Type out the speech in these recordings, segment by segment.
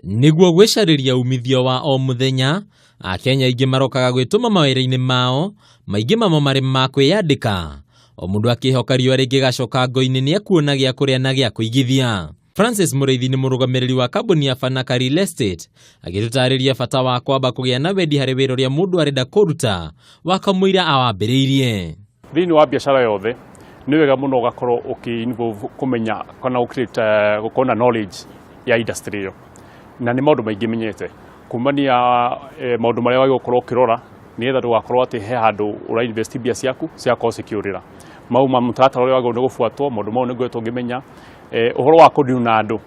Nĩguo gwĩcarĩria umithio wa o mũthenya, Akenya aingĩ marokaga gwĩtũma mawĩra-inĩ mao, maingĩ mamo marĩ ma kwĩyandĩka. O mũndũ akĩhoka riũa rĩngĩgacoka ngo-inĩ nĩekuona gĩa kũrĩa na gĩa kũigithia. Francis Mũrĩithi nĩ mũrũgamĩrĩri wa kambuni ya Fanaka Real Estate, agĩtũtarĩria bata wa kwamba kũgĩa na wendi harĩ wĩra ũrĩa mũndũ arenda kũruta wakamũira awambĩrĩirie. Thĩinĩ wa biacara yothe nĩ wega mũno ũgakorwo ũkĩ involve kũmenya kana gũ create gũkorwo na knowledge ya industry ĩyo. Na nĩ maũndũ maingĩ menyete kumania maũndũ marĩa wagĩrĩirwo gũkorwo ũkĩrora nĩgetha ndũgakorwo atĩ he handũ ũra invest mbia ciaku cigakorwo cikĩũrĩra. Mau ma mũtaratara ũrĩa wagĩrĩirwo nĩ gũbuatwo, maũndũ mau nĩ ngoretwo ngĩmenya. Ũhoro wa kũ deal na andũ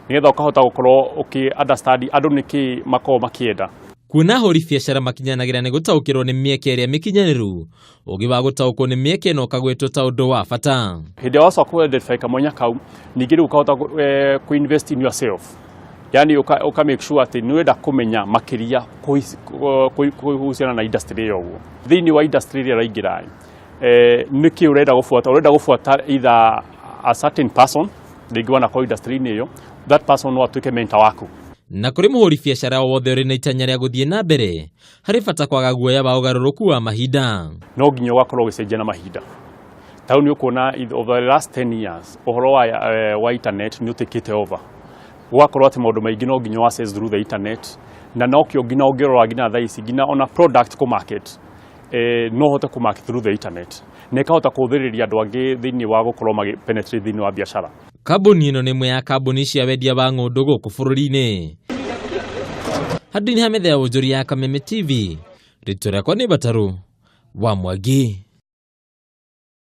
nĩgetha ũkahota gũkorwo ũkĩ understand andũ nĩkĩ makoragwo makĩenda. Kuona ahũri biacara makinyanagĩra nĩ gũtaũkĩrwo nĩ mĩeke ĩrĩa mĩkinyanĩru, ũgĩ wa gũtaũkwo nĩ mĩeke ĩno ũkagwetwo ta ũndũ wa bata. Hĩndĩ ĩrĩa wacoka kũ identify kamwanya kau, ningĩ rĩu ũkahota kũ invest in yourself, yani ũka make sure atĩ nĩ ũrenda kũmenya makĩria kũhusiana na industry ĩyo ũguo. Thĩinĩ wa industry ĩrĩa ũraingĩra, nĩkĩ ũrenda gũbuata? Ũrenda gũbuata either a certain person, rĩngĩ wanakorwo industry-inĩ ĩyo, that person no atuĩke mentor waku. Na kũrĩ mũhũri biacara o wothe ũrĩ na itanya rĩa gũthiĩ na mbere, harĩ bata kwaga guoya wa ũgarũrũku wa mahinda. No nginya ũgakorwo ũgĩcenjia na mahinda. Ta rĩu nĩ ũkuona over the last 10 years ũhoro wa internet nĩ ũtĩkĩte over. Gũgakorwo atĩ maũndũ maingĩ no nginya access through the internet, na nokĩo nginya ũngĩrora nginya thaa ici nginya ona product kũ market, no ũhote kũ market through the internet na ĩkahota kũhũthĩrĩria andũ angĩ thĩinĩ wa gũkorwo magĩ penetrate thĩinĩ wa biacara. Kambuni ĩno nĩ ĩmwe ya kambuni cia wendia wa ng'ũndũ gũkũ bũrũri-inĩ. Handũ-inĩ ha metha ya wonjoria ya Kameme TV, rĩtwa rĩakwa nĩ Batarũ wa Mwangi.